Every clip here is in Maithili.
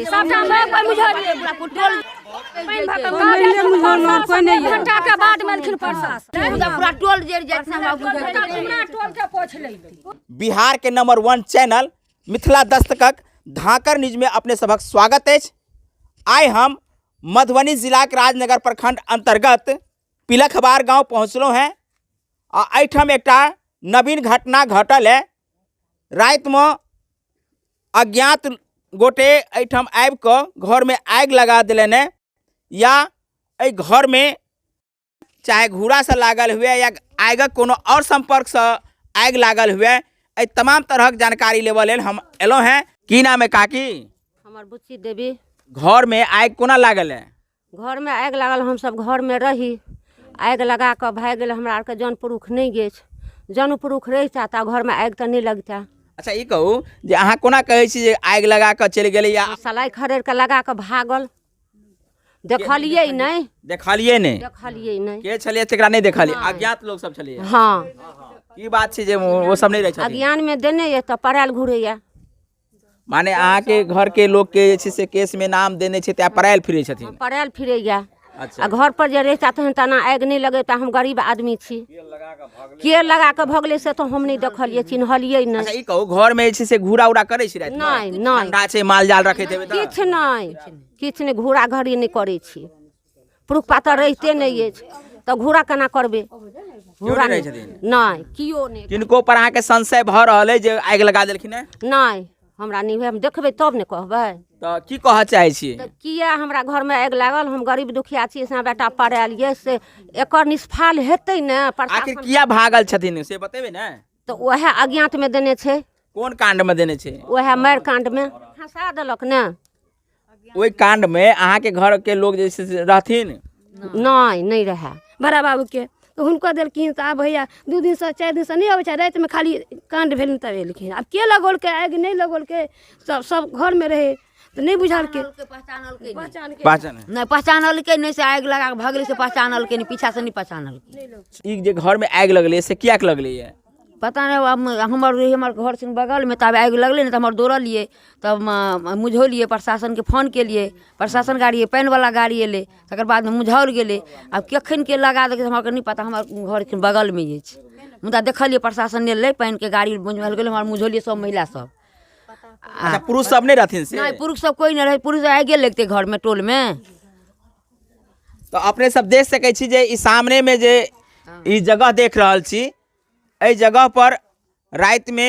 सबटा कोइ बुझलियै पूरा टोल पानि भऽ कऽ कोइ नहि घंटा के बाद मे एलखिन प्रशासन। पूरा टोल जरि जाइत छै हमरा बुझल। टोल के पोछ लै। बिहार के नंबर 1 चैनल मिथिला दस्तकक धाकर न्यूज में अपने सभक स्वागत अछि। आइ हम मधुबनी जिलाक राजनगर प्रखंड अंतर्गत पिलखबार गांव पहुँचलहुँ हैं आ एहिठाम एकटा नवीन घटना घटल है। रातिमे अज्ञात गोटे एहिठाम आबि कऽ घरमे आगि लगा देलनि हँ, या एहि घरमे चाहे घूरासँ लागल हुए या आगिक कोनो आओर सम्पर्कसँ आगि लागल हुए, एहि तमाम तरहक जानकारी लेबऽ लेल हम एलहुँ हँ। की नाम है काकी? हमर बुच्ची देवी। घरमे आगि कोना लागल है? घरमे आगि लागल, हमसब घरमे रही, आगि लगा कऽ भागि गेल। हमरा आरके जन पुरुख नहि अछि, जन पुरुख रहिता तऽ घरमे आगि तऽ नहि लगता। अच्छा ई कहू जे अहाँ कोना कहै छी जे आगि लगा कऽ चलि गेलै? या सलाइ खड़ेर कऽ लगा कऽ भागल, देखलियै नहि। देखलियै नहि? देखलियै नहि। के छलियै तकरा नहि देखलियै? अज्ञात लोक सब छलियै? हँ। की बात छै जे ओ सब नहि रहै छथिन? अज्ञानमे देने यऽ तऽ पड़ायल घुरैया। माने अहाँके घरके लोकके जे छै से केसमे नाम देने छै तैं पड़ायल फिरै छथिन? पड़ायल फिरैया। अच्छा। आ घर पर जे रहिता तहन तऽ एना आगि नहि लगैता। हम गरीब आदमी छी। के लगा कऽ भगलै से तऽ हम नहि देखलियै, चिन्हलियै नहि। अच्छा ई कहू, घरमे जे छै से घूरा उरा करै छी रातिमे? नहि नहि। ठंडा छै, माल जाल रखैत हेबै तऽ? किछु नहि, किछु नहि, घूरा घड़ी नहि करै छी। पुरुख पातर रहिते नहि अछि तऽ घूरा केना करबै? घूरा नहि छथिन? नहि, कियो नहि। किनको पर अहाँके संशय भऽ रहल अइ जे आगि लगा देलखिन हँ? नहि, हमरा नहि। हम देखबै तब ने कहबै। तऽ की कहऽ चाहै छी? तऽ किया हमरा घरमे आगि लागल? हम गरीब दुखिया छी, से बेटा पड़ायल यऽ, से एकर निष्फाल हेतै ने आखिर? किया भागल छथिन से बतेबै ने। तऽ उएह अज्ञातमे देने छै। कोन काण्डमे देने छै? उएह मारि काण्डमे फँसा देलक ने। ओहि काण्डमे अहाँके घरके लोक जे छै से रहथिन? नहि, नहि रहए। बड़ा बाबूके तऽ हुनको देलखिन। तऽ आब भैया 2 दिनसँ 4 दिनसँ नहि अबै छै, रातिमे खाली काण्ड भेल तब एलखिन। आब के लगौलकै आगि, नहि लगौलकै, सब सब घरमे रहै तऽ नहि बुझलकै। पहचान नहि पहचानलकै नहि, से आगि लगा कऽ भगलै से पहचानलकै नहि, पीछासँ नहि पहचानलकै। ई जे घरमे आगि लगलै से किएक लगलैए? पता नहि। आब हमर घर छै बगलमे, तब आगि लगलै ने तऽ हमर दौड़लियै, तब मुझौलियै, प्रशासनके फोन केलियै। प्रशासन गाड़ी, पानिवला गाड़ी एलै, तकर बादमे मुझाओल गेलै। आब कखन के लगा देलकै हमरा नहि पता, हमर घर बगलमे अछि, मुदा देखलियै प्रशासन एलै, पानिके गाड़ी मुझाओल गेलै, हमर मुझौलियै सब महिला सब। अच्छा, पुरुष सब नहि रहथिन से? नहि, पुरुष सब कोइ नहि रहै। पुरुष आगिए लगतै घरमे, टोलमे? तऽ अपने सब देख सकै छी जे ई सामनेमे जे ई जगह देख रहल छी, एहि जगह पर रातिमे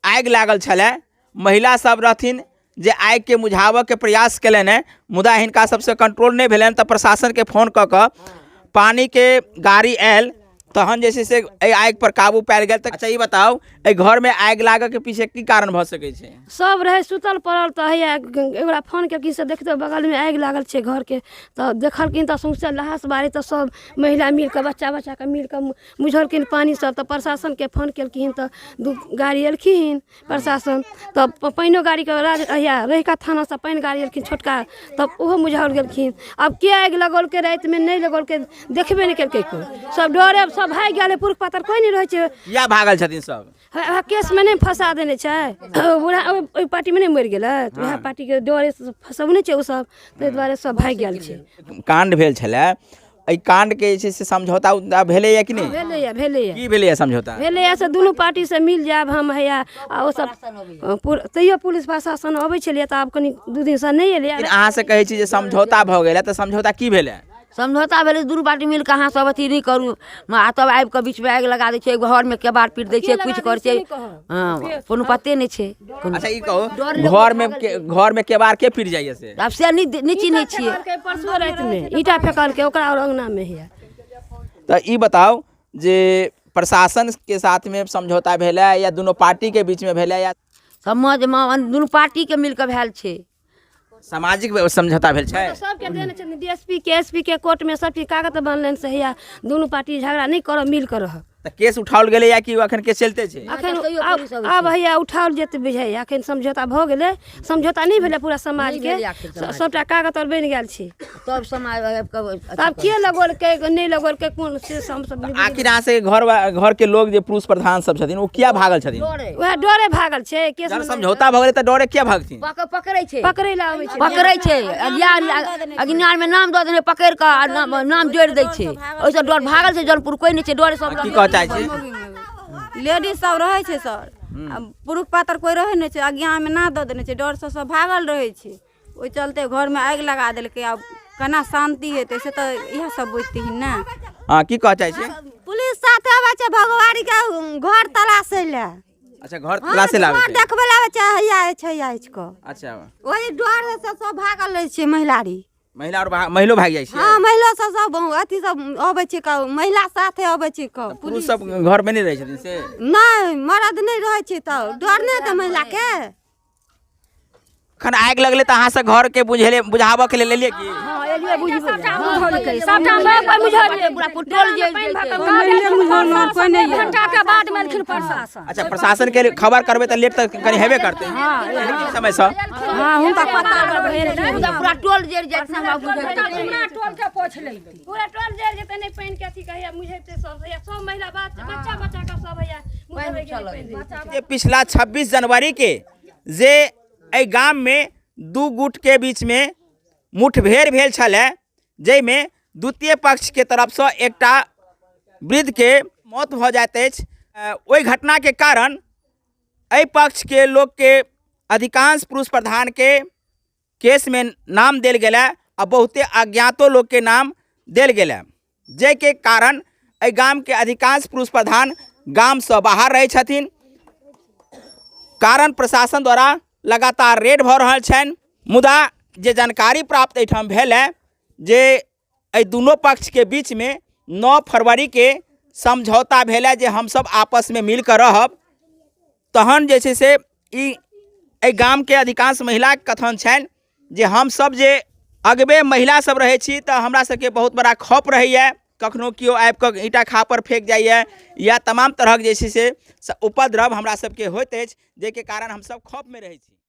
आगि लागल छलै। महिला सब रहथिन जे आगिके बुझाबऽके प्रयास केलनि हँ, मुदा हिनका सबसँ कंट्रोल नहि भेलनि तऽ प्रशासनके फोन कऽ कऽ पानिके गाड़ी आयल, तहन जे छै से एहि आगि पर काबू पायल गेल। तऽ अच्छा ई बताउ, एहि घरमे आगि लागऽके पीछे की कारण भऽ सकै छै? सब रहै सुतल पड़ल, तऽ हैया ओकरा फोन केलखिन से देखतै बगलमे आगि लागल छै घरके, तऽ देखलखिन तऽ सौँसे लहास बारे, तऽ सब महिला मिलकऽ बच्चा बच्चाके मिलकऽ बुझलखिन पानि सब, तऽ प्रशासनके फोन केलखिन तऽ 2 गाड़ी एलखिन प्रशासन, तब पानिओ गाड़ीके राज हैया रहिका थानासँ पानि गाड़ी एलखिन छोटका, तब ओहो बुझाओल गेलखिन। आब के आगि लगौलकै रातिमे, नहि लगौलकै, देखबे नहि केलकै कोइ, सब डरे सब भागि गेलै। पुरुख पातर कोइ नहि रहै छै। किया भागल छथिन सब? वएह केसमे नहि फँसा देने छै बूढ़ा, ओहि पार्टीमे नहि मरि गेलै तऽ वएह पार्टीके डरे फँसौने छै ओसब, ताहि दुआरे सब भागि गेल छै। काण्ड भेल छलै, एहि काण्डके जे छै से समझौता उमझौता भेलैए कि नहि? भेलैए, भेलैए। की भेलैए समझौता? भेलैए से दुनू पार्टीसँ मिल जायब हम हैया आ ओसब तैयो पुलिस प्रशासन अबै छलैए तऽ आब कनि 2 दिनसँ नहि एलैए। लेकिन अहाँ से कहै छी जे समझौता भऽ गेलै, तऽ समझौता की भेलै? समझौता भेलै दुनू पार्टी मिल कऽ अहाँ सब अथी नहि करू, आ तब आबि कऽ बीचमे आगि लगा दै छै, घरमे केबाड़ पीट दै छै, किछु करै छै, हँ, कोनो पते नहि छै। अच्छा ई कहू, घरमे केबाड़ के पीट जाइए से? आब से नहि चिन्है छियै। परसू रातिमे ईंटा फेकलकै ओकरा आओर अङ्गनामे हैया। तऽ ई बताउ जे प्रशासनके साथमे समझौता भेलै या दुनू पार्टीके बीचमे भेलै या समाजमे दुनू पार्टीके मिलकऽ भेल छै? सामाजिक समझौता भेल छै। सबके देने छथिन डीएसपी के, एसपी के, कोर्टमे सब चीज कागज बनलनि से हैया दुनू पार्टी झगड़ा नहि करब, मिल कऽ रहब। तऽ केस उठाओल गेलै या कि अखन केस चलिते छै? अखन तैयो आब पुलिस अबै आब हैया उठाओल जेतै बुझाइया। अखन समझौता भऽ गेलै, समझौता नहि भेलै पूरा समाजके, नहि भेलै आखिर समाजके। सभटा कागज आओर बनि गेल छै। तब समाज आबि कऽ तब के लगौलकै नहि लगौलकै कोन से हमसभ नहि बुझलियै। आखिर अहाँ से घर के लोग जे पुरुष प्रधान सब छथिन ओ किया भागल छथिन? डरे उएह डरे भागल छै केस। जहन समझौता भऽ गेलै तऽ डरे किया भागथिन? पकड़ै छै, पकड़ै लए आबै छै, पकड़ै छै। अज्ञान अज्ञान मे नाम दऽ देने, पकड़ि कऽ आ नाम जोड़ि दै छै, ओहिसँ डर भागल छै। जनपुर कोइ नहि छै, डरे सब। की कहऽ चाहै छी? लेडीज सब रहै छै सर, आ पुरुष पातर कोइ रहै नहि छै। अज्ञानमे ना दऽ देने छै, डरसँ सब भागल रहै छै। ओहि चलते घरमे आगि लगा देलकै। आब केना शान्ति हेतै से तऽ इएह सब बुझतिहीन ने। हँ, की कहऽ चाहै छी? पुलिस साथे अबै छै भगवारी के घर तलाशै लए। अच्छा, घर तलाशे लए आबै घर छै? देखबै लए आबै छै, हैया अछि हैया अछि कऽ। अच्छा। ओहि डर से सब भागल रहै छै महिलारी। महिला और महिलो भागि जाइ छै? हँ, महिलो सब सब अथी सब अबै छै कऽ, महिला साथे अबै छै कऽ। पुरुष सब घरमे नहि रहै छथिन से? नहि, मरद नहि रहै छै तऽ डर नहि हेतै महिलाके? अखन आगि लगलै तऽ अहाँ सब घरके बुझेले बुझाबऽ के लेल एलियै की? हँ, एलियै बुझबै। सबटा कोइ बुझलियै। पूरा टोल जे घंटा के बाद मे एलखिन प्रशासन। अच्छा, प्रशासन के खबर करबै तऽ लेट तऽ कनि हेबे करतै समयसँ। हँ, हुनका पता पूरा टोल जरि जाइ छै, हमरा बुझै टोल के पोछ लैते, पूरा टोल जरि जेतै। नहि पानि के अथी कहैया बुझेतै सब हैया, सब महिला बच्चा बच्चा के सब हैया बुझेबै गेलै। जे पिछला 26 जनवरी के जे एहि गाममे दू गुटके बीचमे मुठभेड़ भेल छलै, जाहिमे द्वितीय पक्षके तरफसँ एकटा वृद्धके मौत भऽ जाइत अछि, ओहि घटनाके कारण एहि पक्षके लोकके अधिकांश पुरुष प्रधानके केसमे नाम देल गेलै आ बहुते अज्ञातो लोकके नाम देल गेलै, जाहिके कारण एहि गामके अधिकांश पुरुष प्रधान गामसँ बाहर रहै छथिन। कारण प्रशासन द्वारा लगातार रेड भऽ रहल छनि। मुदा जे जानकारी प्राप्त एहिठाम भेल है जे एहि दुनू पक्षके बीचमे 9 फरवरीके समझौता भेल है जे हमसब आपसमे मिलकऽ रहब। तहन जे छै से ई एहि गामके अधिकांश महिलाके कथन छनि जे हमसब जे अगबे महिला सब रहै छी तऽ हमरा सबके बहुत बड़ा खौफ रहैए, कखनो केओ आबिकऽ ईंटा खापर फेक जाइए या तमाम तरहक जे छै से उपद्रव हमरा सबके होइत अछि, जाहिके कारण हमसब खौफमे रहै छी।